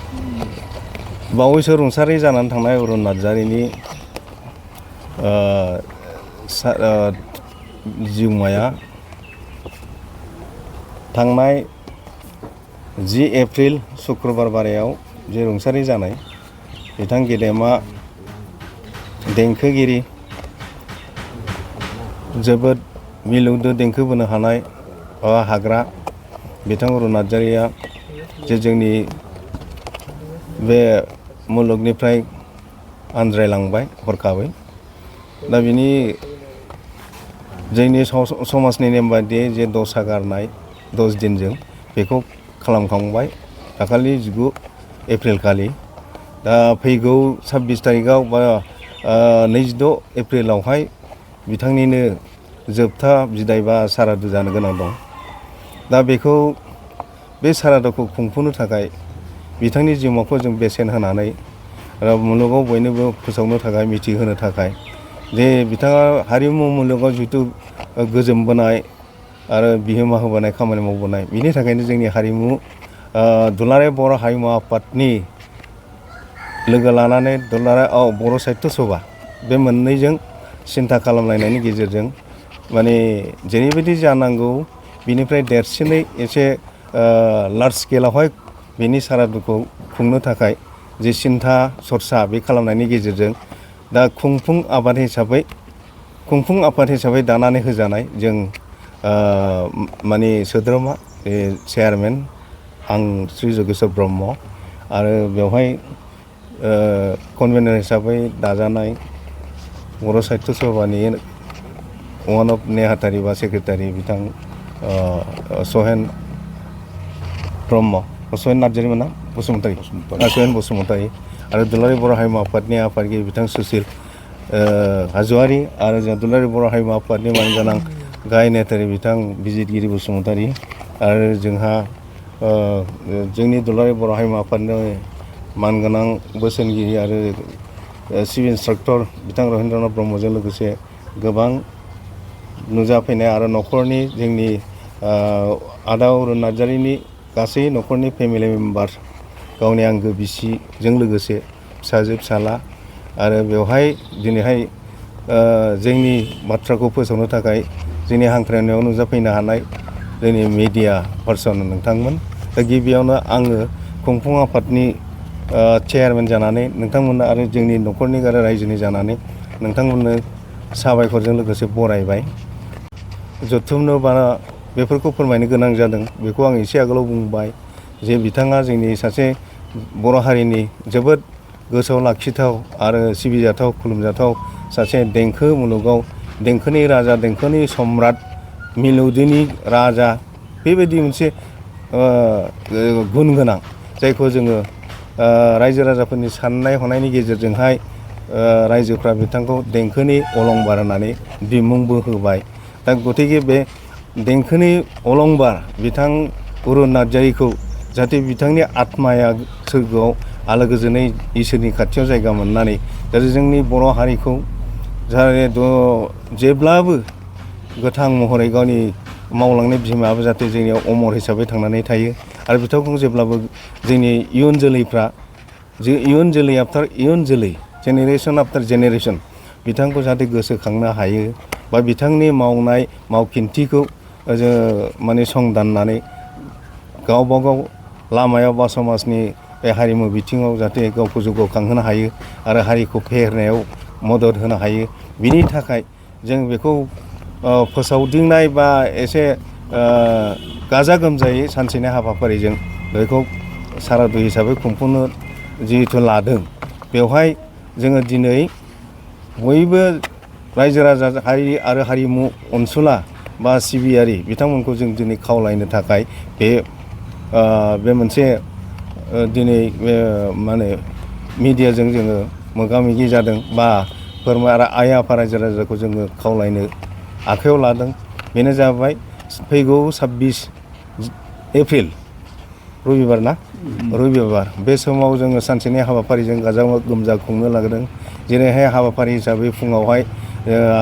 बावैसो रुंसारि जानानै थांनाय अरुन नार्जारिनि जिउमाया थांनाय 10 एप्रिल शुक्रबार बारायाव जे रुंसारि जानाय बिथां गेदेमा देंखोगिरि जोबोद मिलौदो देंखो बोनो हानाय हाग्रा बिथां अरुन नार्जारिया जे जोंनि बे मुलुगनिफ्राय आनज्रायलांबाय हरखाबै। दा बिनि जोंनि समाजनि नेम बायदियै जे दसा गारनाय 10 दिनजों बेखौ खालामखांबाय दाखालि 19 एप्रिल खालि। दा फैगौ 26 तारिखआव बा 26 एप्रिलावहाय बिथांनिनो जोबथा बिदाय बा सारादु जानो गोनां दं। दा बेखौ बे सारादुखौ खुंफुंनो थाखाय बिथांनि जिउमाखौ जों बेसेन होनानै मुलुगाव बयनोबो फोसावनो थाखाय मिथिहोनो थाखाय जे बिथाङा हारिमु मुलुगाव जिहेथु गोजोमबोनाय आरो बिहोमा होबोनाय खामानि मावबोनाय बिनि थाखायनो जोंनि हारिमु दुलाराय बर' हारिमु आफादनि लोगो लानानै दुलाराय बर' साहित्य सभा बे मोननैजों सिन्था खालामलायनायनि गेजेरजों माने जेरैबायदि जानांगौ बिनिफ्राय देरसिनै एसे लार्ज स्केलावहाय बेनि सारादुखौ खुंनो थाखाय जे सिन्था सरसा बे खालामनायनि गेजेरजों दा खुंफुं आफाद हिसाबै दानानै होजानाय जों माने सोद्रोमा चेयारमेन आं श्री जगेश्वर ब्रह्म आरो बेवहाय कनभेनर हिसाबै दाजानाय बर' साहित्य सभानि वान अफ नेहाथारि बा सेक्रेटारि बिथां सहेन नार्जारिमोन ना बसुमतारी सहेन बसुमतारी आरो दुलाराय बर' हारिमु आफादनि आफादगिरि बिथां सुसिल हाज'वारि आरो जों दुलाराय बर' हारिमु आफादनि मानगोनां गाहाय नेहाथारि बिथां बिजितगिरि बसुमतारी आरो जोंहा जोंनि दुलाराय बर' हारिमु आफादनि मानगोनां बोसोनगिरि आरो चिफ इन्सट्राक्टर बिथां रहिन्द्रनाथ ब्रह्मजों लोगोसे गोबां नुजाफैनाय आरो न'खरनि जोंनि आदा अरुन नार्जारिनि गासै न'खरनि फेमिलि मेम्बार गावनि आंगो बिसिजों लोगोसे फिसाजो फिसाला आरो बेवहाय दिनैहाय जोंनि बाथ्राखौ फोसावनो थाखाय जोंनि हांख्रायनायाव नुजाफैनो हानाय जोंनि मिडिया पार्सन नोंथांमोन। दा गिबियावनो आङो खुंफुं आफादनि चेयारमेन जानानै नोंथांमोननो आरो जोंनि न'खरनि आरो रायजोनि जानानै नोंथांमोननो साबायखरजों लोगोसे बरायबाय। जथुमनो बा बेफोरखौ फोरमायनो गोनां जादों बेखौ आं एसे आगोलाव बुंबाय जे बिथाङा जोंनि सासे बर' हारिनि जोबोद गोसोआव लाखिथाव आरो सिबिजाथाव खुलुमजाथाव सासे देंखो मुलुगाव देंखोनि राजा देंखोनि सम्राट मिलौदोनि राजा बेबायदि मोनसे गुन गोनां जायखौ जोङो रायजो राजाफोरनि साननाय हनायनि गेजेरजोंहाय रायजोफ्रा बिथांखौ देंखोनि अलंबार होननानै बिमुंबो होबाय। दा गतिके बे देंखोनि अलंबार बिथां अरुन नार्जारिखौ जाहाथे बिथांनि आत्माया सोरगोआव आलो गोजोनै इसोरनि खाथियाव जायगा मोननानै जाहाथे जोंनि बर' हारिखौ जाहाथे जेब्लाबो गोथां महरै गावनि मावलांनाय बिमायाबो जाहाथे जोंनियाव अमर हिसाबै थांनानै थायो आरो बिथांखौ जेब्लाबो जोंनि इयुन जोलैफ्रा इयुन जोलै आफ्टार इयुन जोलै जेनेरेसन आफ्टार जेनेरेसन बिथांखौ जाहाथे गोसोखांनो हायो बा बिथांनि मावनाय मावखिन्थिखौ माने संदाननानै गावबागाव लामायाव बा समाजनि बे हारिमु बिथिङाव जाहाथे गावखौ जौगाखांहोनो हायो आरो हारिखौ फेहेरनायाव मदद होनो हायो बिनि थाखाय जों बेखौ फोसावदिंनाय बा एसे गाजा गोमजायै सानसेनि हाबाफारिजों बेखौ सारादु हिसाबै खुंफुंनो जिहेथु लादों बेवहाय जोङो दिनै बयबो रायजो राजा हारि आरो हारिमु अनसुला बा सिबियारि बिथांमोनखौ जों दिनै खावलायनो थाखाय बे मोनसे दिनै माने मिडियाजों जोङो मोगा मोगि जादों बा फोरमाय आरो आइ आफा रायजो राजाखौ जोङो खावलायनो आखायाव लादों। बेनो जाबाय फैगौ 26 एप्रिल रबिबार ना रबिबार बे समाव जोङो सानसेनि हाबाफारिजों गाजा गोमजा खुंनो लादों। जेरैहाय हाबाफारि हिसाबै फुङावहाय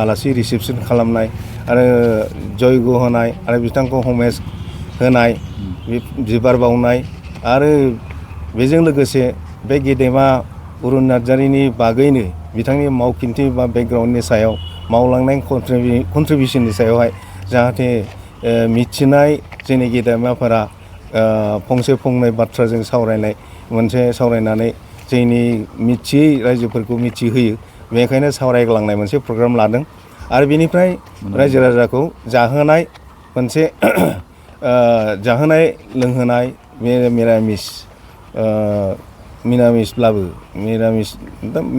आलासि रिसेपसन खालामनाय आरो जयग' होनाय आरो बिथांखौ हमेज होनाय बिबार बावनाय आरो बेजों लोगोसे बे गेदेमा अरुन नार्जारिनि बागैनो बिथांनि मावखिन्थि बा बेकग्राउन्डनि सायाव मावलांनाय कन्ट्रिबिउसननि सायावहाय जाहाथे मिथिनाय जोंनि गेदेमाफोरा फंसे फंनै बाथ्राजों सावरायनानै जोंनि मिथियै रायजोफोरखौ मिथिहोयो। बेनिखायनो सावरायग्लांनाय मोनसे प्रग्राम लादों आरो बेनिफ्राय रायजो राजाखौ जाहोनाय मोनसे जाहोनाय लोंहोनाय मिरामिसब्लाबो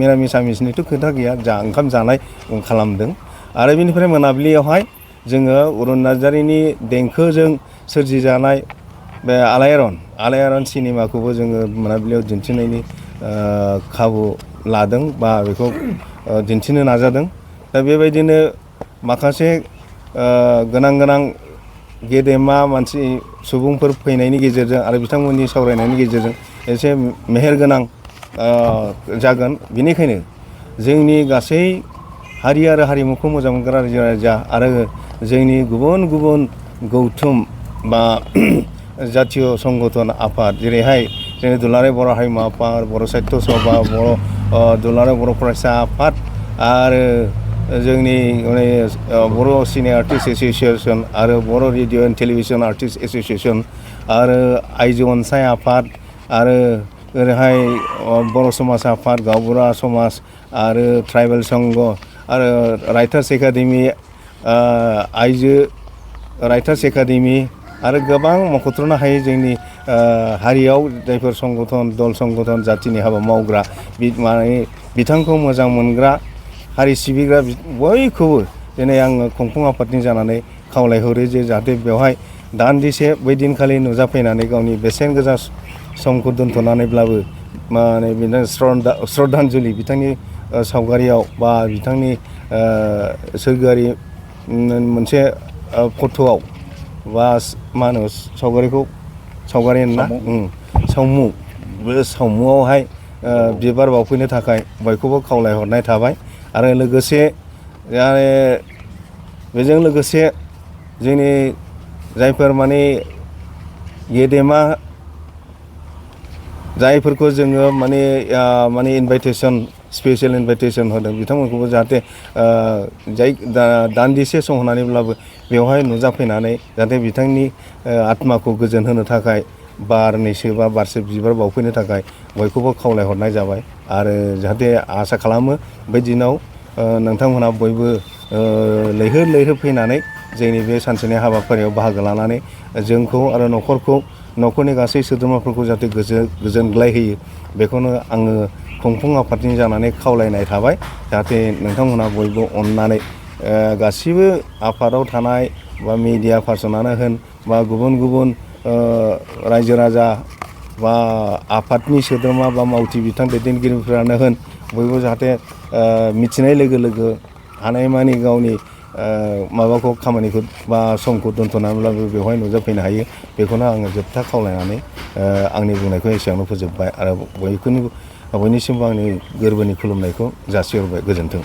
मिरामिस आमिसनिथ' खोथा गैया ओंखाम जानाय खालामदों। आरो बेनिफ्राय मोनाबिलियावहाय जोङो अरुन नार्जारिनि देंखोजों सोरजिजानाय बे आलायारन सिनेमाखौबो जोङो मोनाबिलियाव दिन्थिनायनि खाबु लादों बा बेखौ दिन्थिनो नाजादों। दा बेबायदिनो माखासे गोनां गेदेमा मानसि सुबुंफोर फैनायनि गेजेरजों आरो बिथांमोननि सावरायनायनि गेजेरजों एसे मेहेरगोनां जागोन। बेनिखायनो जोंनि गासै हारि आरो हारिमुखौ मोजां मोनग्रा रायजो राजा आरो जोंनि गुबुन गुबुन गौथुम बा जातीय संगठन आफाद जेरैहाय जोंनि दुलाराय बर' हारिमु आफाद, बर' साहित्य सभा, दुलाराय बर' फरायसा आफाद आरो जोंनि बर' सिने आर्टिस्ट एस'सियेसन आरो Bodo' radio and television artist association आरो आइजो अनसाय आफाद आरो ओरैहाय बर' समाज आफाद, गावबुरा समाज आरो ट्राइबेल संघ आरो राइटार्स एकाडेमि, आइजो राइटार्स एकाडेमि आरो गोबां मख'थ्र'नो हायै जोंनि हारियाव जायफोर दल संगठन जाथिनि हाबा मावग्रा बिथांखौ मोजां मोनग्रा हारि सिबिग्रा बयखौबो दिनै आङो खुंफुं आफादनि जानानै खावलायहरो जे जाहाथे बेवहाय दान्दिसे बै दिनखालि नुजाफैनानै गावनि बेसेन गोसा समखौ दोनथ'नानैब्लाबो बिदिनो श्रद्धान्जलि बिथांनि सावगारियाव बा बिथांनि सोरगोआरि मोनसे फट'आव बा मा होनो सावगारि होनना सावमु बे सावमुआवहाय बिबार बावफैनो थाखाय बयखौबो खावलायहरनाय थाबाय। आरो लोगोसे बेजों लोगोसे जोंनि जायफोर गेदेमा जायफोरखौ जोङो स्पेसियेल इनभाइटेसन होदों बिथांमोनखौबो जाहाथे दान्दिसे सम होनानैब्लाबो बेवहाय नुजाफैनानै जाहाथे बिथांनि आत्माखौ गोजोन होनो थाखाय बारनैसो बा बारसे बिबार बावफैनो थाखाय बयखौबो खावलायहरनाय जाबाय। आरो जाहाथे आसा खालामो बै दिनाव नोंथांमोनहा बयबो लैहोर फैनानै जोंनि बे सानसेनि हाबाफारियाव बाहागो लानानै जोंखौ आरो न'खरनि गासै सोद्रोमाफोरखौ जाहाथे गोजोनग्लाय होयो बेखौनो आङो खुंफुं आफादनि जानानै खावलायनाय थाबाय। जाहाथे नोंथांमोनहा बयबो अननानै गासिबो आफादाव थानाय बा मिडिया पार्सनानो होन बा गुबुन रायजो राजा बा आफादनि सोद्रोमा बा मावथि बिथां दैदेनगिरिफोरानो होन बयबो जाहाथे मिथिनाय लोगो लोगो हानायमानि गावनि माबाखौ खामानिखौ बा समखौ दोनथ'नानैब्लाबो बेवहाय नुजाफैनो हायो बेखौनो आङो जोबथा खावलायनानै आंनि बुंनायखौ एसेयावनो फोजोबबाय आरो बयनिसिमबो आंनि गोरबोनि खुलुमनायखौ जासिहरबाय। गोजोन्थों।